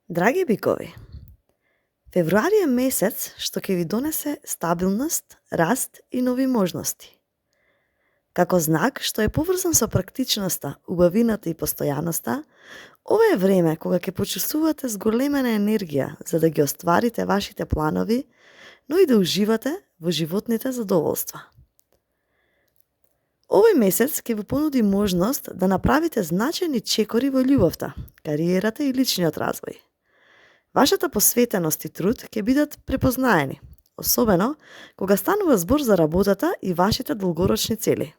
Драги бикови, февруари е месец што ќе ви донесе стабилност, раст и нови можности. Како знак што е поврзан со практичноста, убавината и постојаноста, ова е време кога ќе почувствувате зголемена енергија за да ги остварите вашите планови, но и да уживате во животните задоволства. Овој месец ќе ви понуди можност да направите значајни чекори во љубовта, кариерата и личниот развој. Вашата посветеност и труд ќе бидат препознаени, особено кога станува збор за работата и вашите долгорочни цели.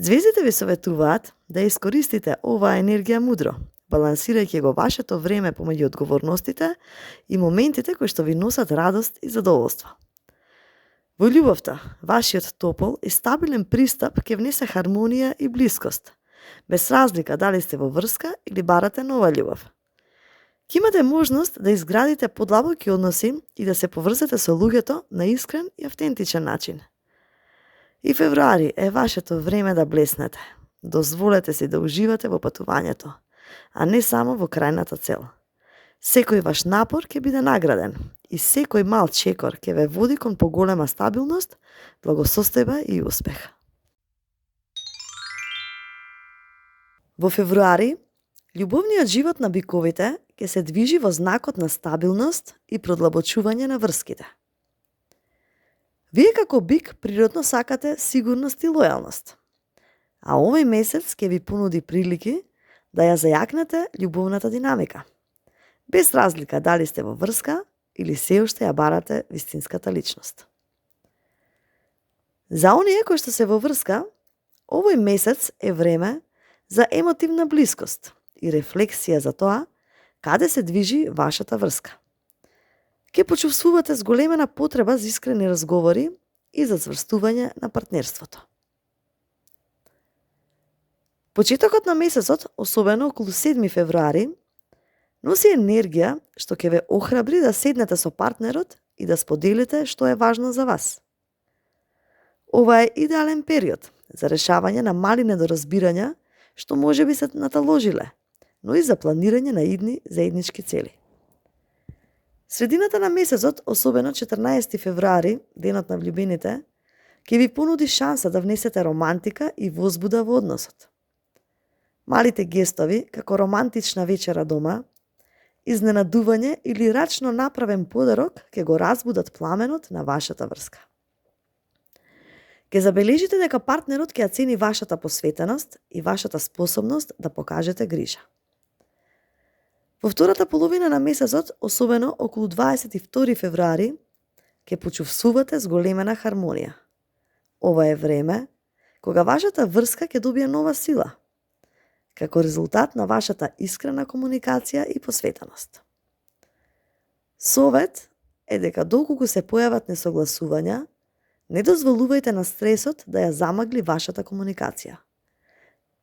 Звездите ви советуваат да искористите оваа енергија мудро, балансирајќи го вашето време помеѓу одговорностите и моментите кои што ви носат радост и задоволство. Во љубовта, вашиот топол и стабилен пристап ќе внесе хармонија и блискост, без разлика дали сте во врска или барате нова љубов. Ќе имате можност да изградите подлабоки односи и да се поврзете со луѓето на искрен и автентичен начин. И февруари е вашето време да блеснете. Дозволете си да уживате во патувањето, а не само во крајната цел. Секој ваш напор ќе биде награден и секој мал чекор ќе ве води кон поголема стабилност, благосостојба и успех. Во февруари, љубовниот живот на биковите ќе се движи во знакот на стабилност и продлабочување на врските. Вие како бик природно сакате сигурност и лојалност, а овој месец ќе ви понуди прилики да ја зајакнете љубовната динамика, без разлика дали сте во врска или се уште ја барате вистинската личност. За оние кои што се во врска, овој месец е време за емотивна блискост и рефлексија за тоа каде се движи вашата врска. Ке почувствувате зголемена потреба за искрени разговори и за цврстување на партнерството. Почетокот на месецот, особено околу 7 февруари, носи енергија што ќе ве охрабри да седнете со партнерот и да споделите што е важно за вас. Ова е идеален период за решавање на мали недоразбирања што може би се наталожиле, но и за планирање на идни заеднички цели. Средината на месецот, особено 14 февруари, денот на влюбените, ќе ви понуди шанса да внесете романтика и возбуда во односот. Малите гестови, како романтична вечера дома, изненадување или рачно направен подарок ќе го разбудат пламенот на вашата врска. Ке забележите дека партнерот ќе ја цени вашата посветеност и вашата способност да покажете грижа. Во втората половина на месецот, особено околу 22 февруари, ќе почувствувате зголемена хармонија. Ова е време кога вашата врска ќе добие нова сила, како резултат на вашата искрена комуникација и посветеност. Совет е дека доколку се појават несогласувања, не дозволувајте на стресот да ја замагли вашата комуникација.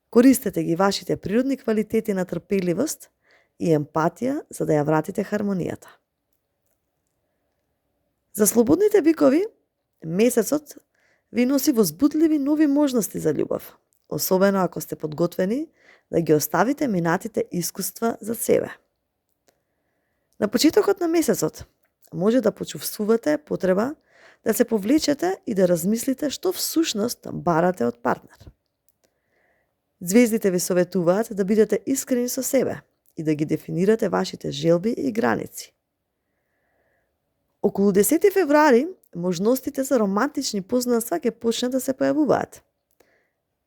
Користете ги вашите природни квалитети на трпеливост и емпатија за да ја вратите хармонијата. За слободните бикови, месецот ви носи возбудливи нови можности за љубов, особено ако сте подготвени да ги оставите минатите искуства за себе. На почетокот на месецот може да почувствувате потреба да се повлечете и да размислите што всушност барате од партнер. Звездите ви советуваат да бидете искрени со себе и да ги дефинирате вашите желби и граници. Околу 10 февруари можностите за романтични познанства ќе почнат да се појавуваат.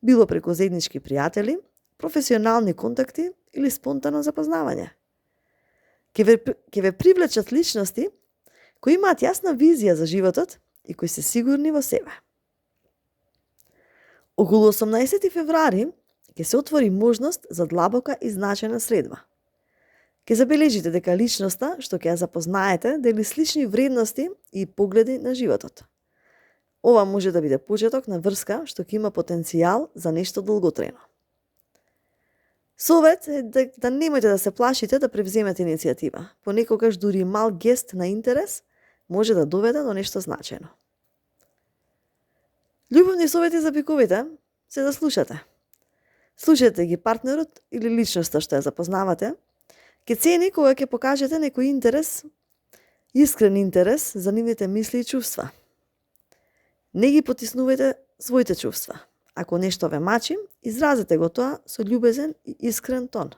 Било преку заеднички пријатели, професионални контакти или спонтано запознавање. Ќе ве привлечат личности кои имаат јасна визија за животот и кои се сигурни во себе. Околу 18 февруари ќе се отвори можност за длабока и значајна средба. Ќе забележите дека личноста што ќе ја запознаете дели слични вредности и погледи на животот. Ова може да биде почеток на врска што ќе има потенцијал за нешто долготрајно. Совет е да немојте да се плашите да превземете иницијатива. Понекогаш дури мал гест на интерес може да доведе до нешто значајно. Љубовни совети за биковите се да слушате. Слушате ги партнерот или личноста што ја запознавате, Ке цени кога ќе покажете некој интерес, искрен интерес за нивните мисли и чувства. Не ги потиснувајте своите чувства. Ако нешто ве мачи, изразете го тоа со љубезен и искрен тон.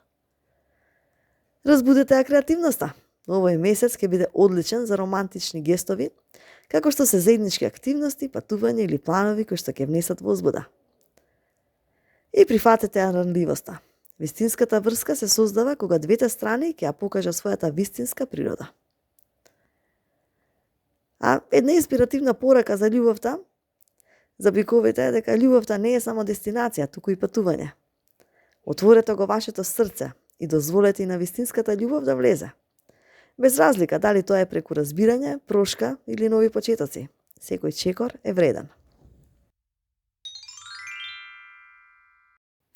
Разбудете ја креативноста. Овој месец ќе биде одличен за романтични гестови, како што се заеднички активности, патување или планови кои што ќе внесат возбуда. И прифатете ја ранливоста. Вистинската врска се создава кога двете страни ќе ја покажат својата вистинска природа. А една инспиративна порака за љубовта за биковите е дека љубовта не е само дестинација, туку и патување. Отворете го вашето срце и дозволете и на вистинската љубов да влезе. Без разлика дали тоа е преку разбирање, прошка или нови почетоци. Секој чекор е вреден.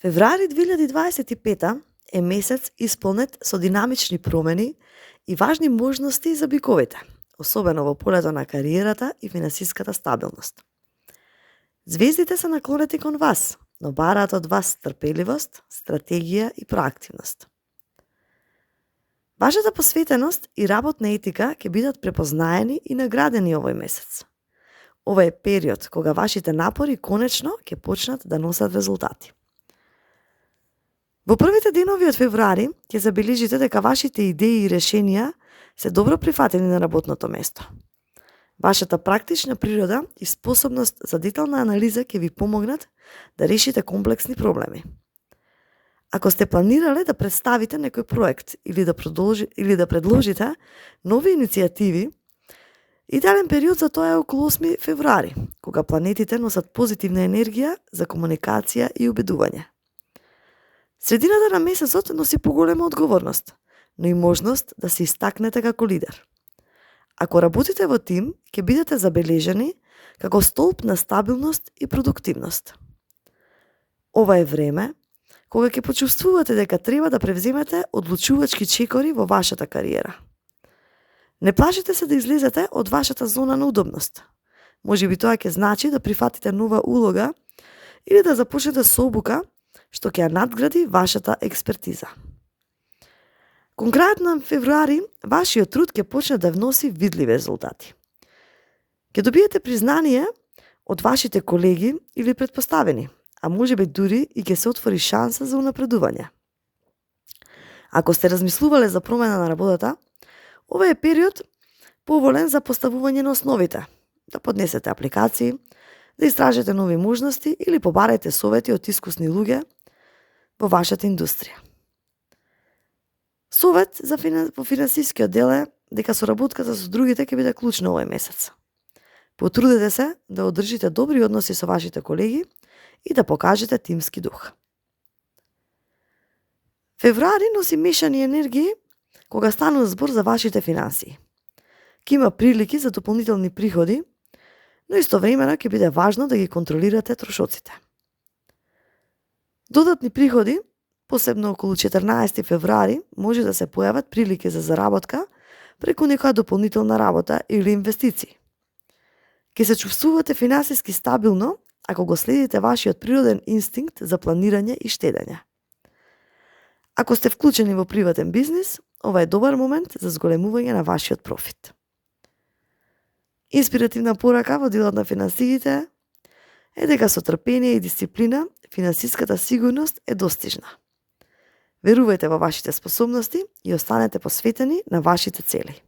Февруари 2025 е месец исполнет со динамични промени и важни можности за биковите, особено во полето на кариерата и финансиската стабилност. Звездите се наклонети кон вас, но бараат од вас трпеливост, стратегија и проактивност. Вашата посветеност и работна етика ќе бидат препознаени и наградени овој месец. Ова е период кога вашите напори конечно ќе почнат да носат резултати. Во првите денови од февруари ќе забележите дека вашите идеи и решенија се добро прифатени на работното место. Вашата практична природа и способност за детална анализа ќе ви помогнат да решите комплексни проблеми. Ако сте планирале да представите некој проект или да предложите нови иницијативи, идеален период за тоа е околу 8 февруари, кога планетите носат позитивна енергија за комуникација и убедување. Средината на месецот носи поголема одговорност, но и можност да се истакнете како лидер. Ако работите во тим, ќе бидете забележани како столб на стабилност и продуктивност. Ова е време кога ќе почувствувате дека треба да превземете одлучувачки чекори во вашата кариера. Не плашите се да излезете од вашата зона на удобност. Можеби тоа ќе значи да прифатите нова улога или да започнете со обука што ќе ја надгради вашата експертиза. Кон крајот на февруари, вашиот труд ќе почне да вноси видливи резултати. Ќе добиете признание од вашите колеги или претпоставени, а можеби дури и ќе се отвори шанса за унапредување. Ако сте размислувале за промена на работата, ова е период поволен за поставување на основите, да поднесете апликации, да истражите нови можности или побарајте совети од искусни луѓе во вашата индустрија. Совет во финансискиот дел е дека соработката со другите ќе биде клучна овој месец. Потрудете се да одржите добри односи со вашите колеги и да покажете тимски дух. Февруари носи мешани енергии кога станува збор за вашите финансии. Ќе има прилики за дополнителни приходи, но истовремено ќе биде важно да ги контролирате трошоците. Додатни приходи, посебно околу 14 февруари, може да се појават прилики за заработка преку некоја дополнителна работа или инвестиции. Ке се чувствувате финансиски стабилно ако го следите вашиот природен инстинкт за планирање и штедење. Ако сте вклучени во приватен бизнис, ова е добар момент за зголемување на вашиот профит. Инспиративна порака во делот на финансиите е дека со трпение и дисциплина финансиската сигурност е достижна. Верувајте во вашите способности и останете посветени на вашите цели.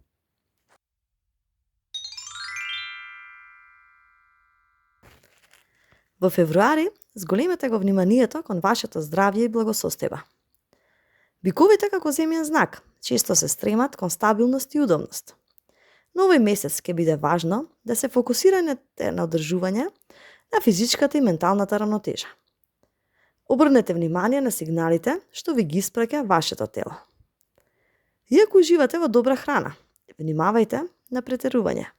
Во февруари зголемете го вниманието кон вашето здравје и благосостојба. Биковите како земјен знак често се стремат кон стабилност и удобност. Но овој месец ќе биде важно да се фокусирате на одржување на физичката и менталната рамнотежа. Обрнете внимание на сигналите што ви ги испраќа вашето тело. Иако уживате во добра храна, внимавајте на претерување.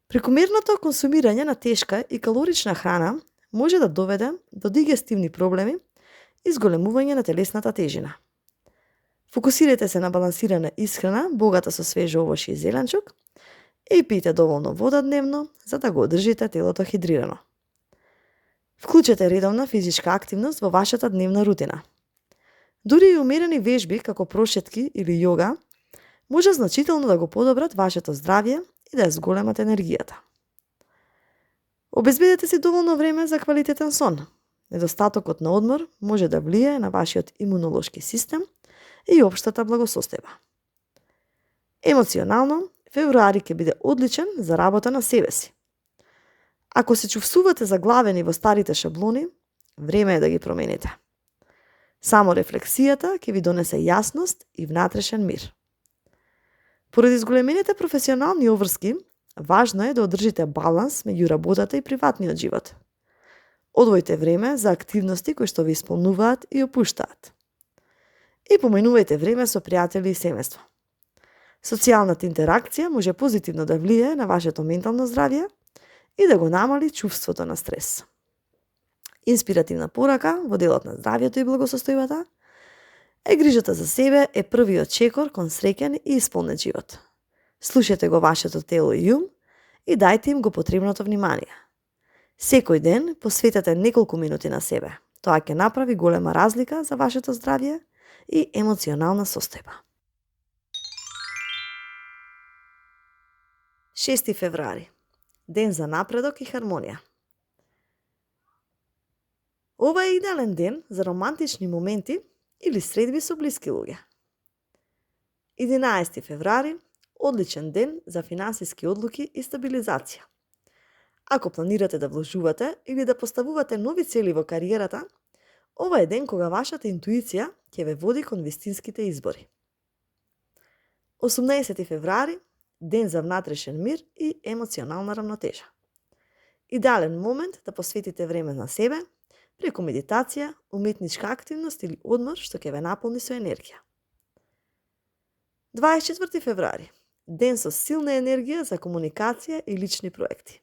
Прекомерното консумирање на тешка и калорична храна може да доведе до дигестивни проблеми и зголемување на телесната тежина. Фокусирайте се на балансирана исхрана, богата со свежи овошје и зеленчук, и пијте доволно вода дневно, за да го одржите телото хидрирано. Вклучете редовна физичка активност во вашата дневна рутина. Дури и умерени вежби како прошетки или јога може значително да го подобрат вашето здравје и да ја зголемат енергијата. Обезбедете си доволно време за квалитетен сон. Недостатокот на одмор може да влијае на вашиот имунолошки систем и општата благосостојба. Емоционално, февруари ќе биде одличен за работа на себе си. Ако се чувствувате заглавени во старите шаблони, време е да ги промените. Само рефлексијата ќе ви донесе јасност и внатрешен мир. Поради зголемените професионални обврски, важно е да одржите баланс меѓу работата и приватниот живот. Одвојте време за активности кои што ви исполнуваат и опуштаат. И поменувајте време со пријатели и семејство. Социјалната интеракција може позитивно да влијае на вашето ментално здравје и да го намали чувството на стрес. Инспиративна порака во делот на здравјето и благосостојбата е грижата за себе е првиот чекор кон среќен и исполнет живот. Слушајте го вашето тело и ум и дајте им го потребното внимание. Секој ден посветете неколку минути на себе. Тоа ќе направи голема разлика за вашето здравје и емоционална состојба. 6 февруари. Ден за напредок и хармонија. Ова е идеален ден за романтични моменти или средби со блиски луѓе. 11 февруари. Одличен ден за финансиски одлуки и стабилизација. Ако планирате да вложувате или да поставувате нови цели во кариерата, ова е ден кога вашата интуиција ќе ве води кон вистинските избори. 18 февруари. Ден за внатрешен мир и емоционална рамнотежа. Идеален момент да посветите време на себе, преку медитација, уметничка активност или одмор што ќе ве наполни со енергија. 24 февруари. Ден со силна енергија за комуникација и лични проекти.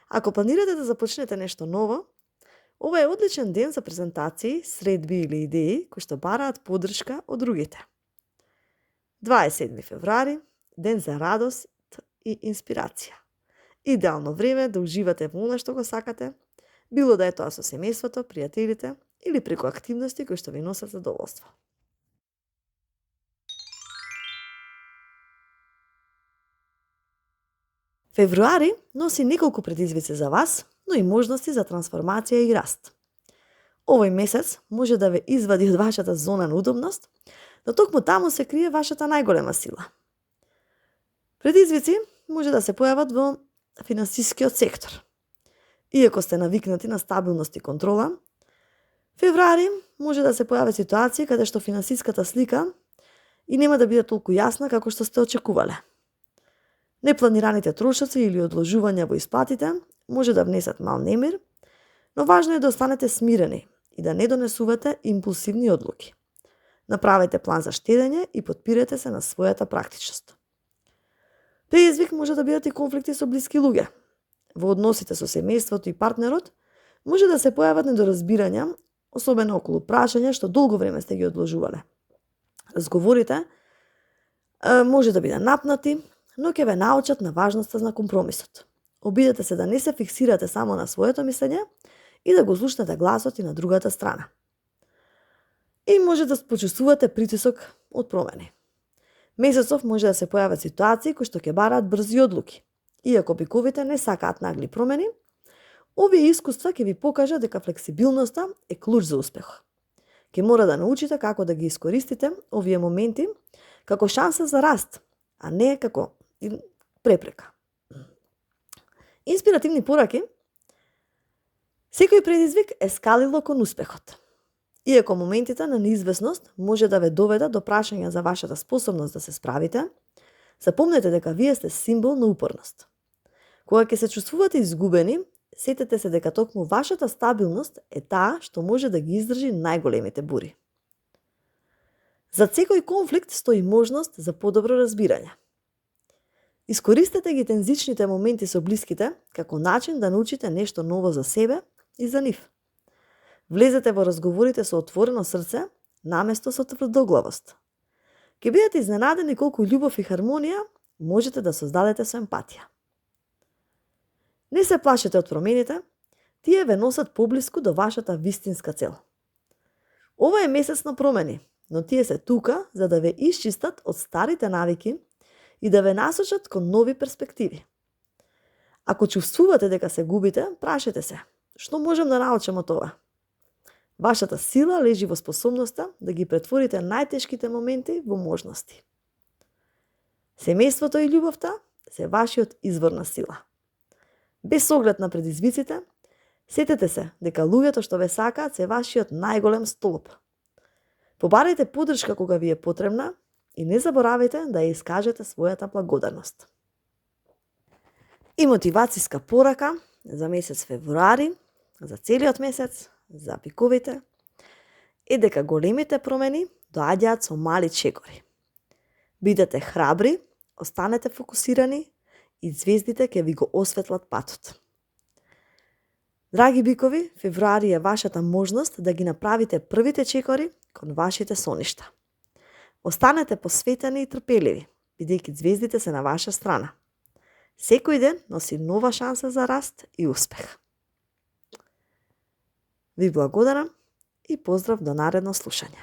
Ако планирате да започнете нешто ново, ова е одличен ден за презентации, средби или идеи кои што бараат поддршка од другите. 27 февруари. Ден за радост и инспирација. Идеално време да уживате во она што го сакате, било да е тоа со семејството, пријателите или преку активности кои што ви носат задоволство. Февруари носи неколку предизвици за вас, но и можности за трансформација и раст. Овој месец може да ве извади од вашата зона на удобност, но токму таму се крие вашата најголема сила. Предизвици може да се појават во финансискиот сектор. Иако сте навикнати на стабилност и контрола, февруари може да се појават ситуации каде што финансиската слика и нема да биде толку јасна како што сте очекувале. Непланираните трошоци или одложувања во исплатите може да внесат мал немир, но важно е да останете смирени и да не донесувате импулсивни одлуки. Направете план за штедење и потпирете се на својата практичност. Предизвик може да бидат и конфликти со блиски луѓе. Во односите со семејството и партнерот може да се појават недоразбирања, особено околу прашања што долго време сте ги одложувале. Разговорите може да бидат напнати, но ќе ве научат на важноста на компромисот. Обидете се да не се фиксирате само на своето мислење и да го слушнете гласот и на другата страна. И може да почувствувате притисок од промени. Месецов може да се појават ситуации кои што ќе бараат брзи одлуки. Иако биковите не сакаат нагли промени, овие искуства ќе ви покажат дека флексибилноста е клуч за успех. Ќе мора да научите како да ги искористите овие моменти како шанса за раст, а не како препрека. Инспиративни пораки. Секој предизвик е скалило кон успехот. Иако моментите на неизвестност може да ве доведат до прашања за вашата способност да се справите, запомнете дека вие сте символ на упорност. Кога ќе се чувствувате изгубени, сетете се дека токму вашата стабилност е таа што може да ги издржи најголемите бури. Зад секој конфликт стои можност за подобро разбирање. Искористете ги тензичните моменти со блиските како начин да научите нешто ново за себе и за нив. Влезете во разговорите со отворено срце, наместо со тврдоглавост. Ќе бидете изненадени колку љубов и хармонија можете да создадете со емпатија. Не се плашете од промените, тие ве носат поблиску до вашата вистинска цел. Ова е месец на промени, но тие се тука за да ве исчистат од старите навики и да ве насочат кон нови перспективи. Ако чувствувате дека се губите, прашете се, што можем да научам од ова? Вашата сила лежи во способноста да ги претворите најтешките моменти во можности. Семејството и љубовта се вашиот извор на сила. Без оглед на предизвиците, сетете се дека луѓето што ве сакаат се вашиот најголем столб. Побарајте поддршка кога ви е потребна и не заборавајте да ја искажете својата благодарност. И мотивацијска порака за месец февруари, за целиот месец, за пиковите, е дека големите промени доаѓаат со мали чекори. Бидете храбри, останете фокусирани и звездите ќе ви го осветлат патот. Драги бикови, февруари е вашата можност да ги направите првите чекори кон вашите соништа. Останете посветени и трпеливи, бидејќи звездите се на ваша страна. Секој ден носи нова шанса за раст и успех. Ви благодарам и поздрав до наредно слушање.